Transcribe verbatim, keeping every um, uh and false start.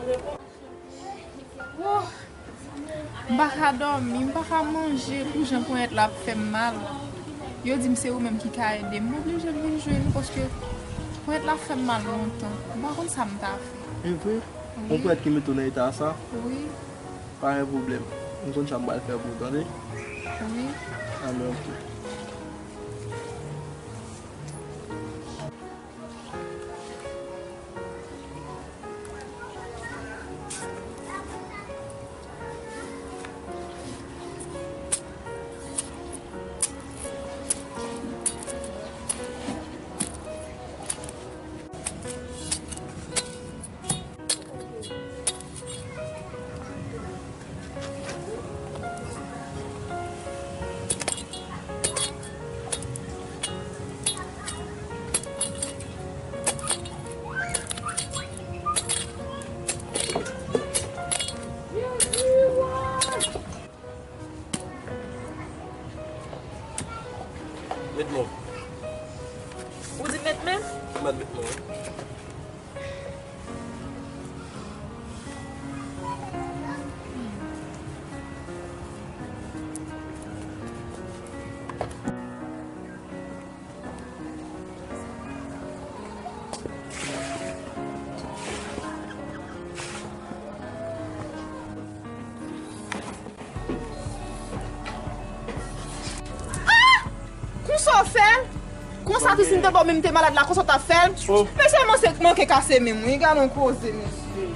Oh, m pa ka dòmi, m pa ka manje pou jan ponyèt la ap fè m mal. Yo di m se ou menm ki ka ede m. M oblije vin jwenn ou paske ponyèt la ap fè m mal lontan. M pa konn sa m ta fè. E vre? Wi. Yon ponyèt ki mete w nan eta sa? Wi. Pa gen pwoblèm. M konn sa m pral fè pou ou, tande? Wi. Anben, oke. Met mo. Ou di met men? Mwen met mo. Konsa w fè l? Konsa tou si m te ba w menm te malad la, konsa w t ap fè l? Oh. Mesye, mwen se manke kase menm wi, gade yon koze, mesye.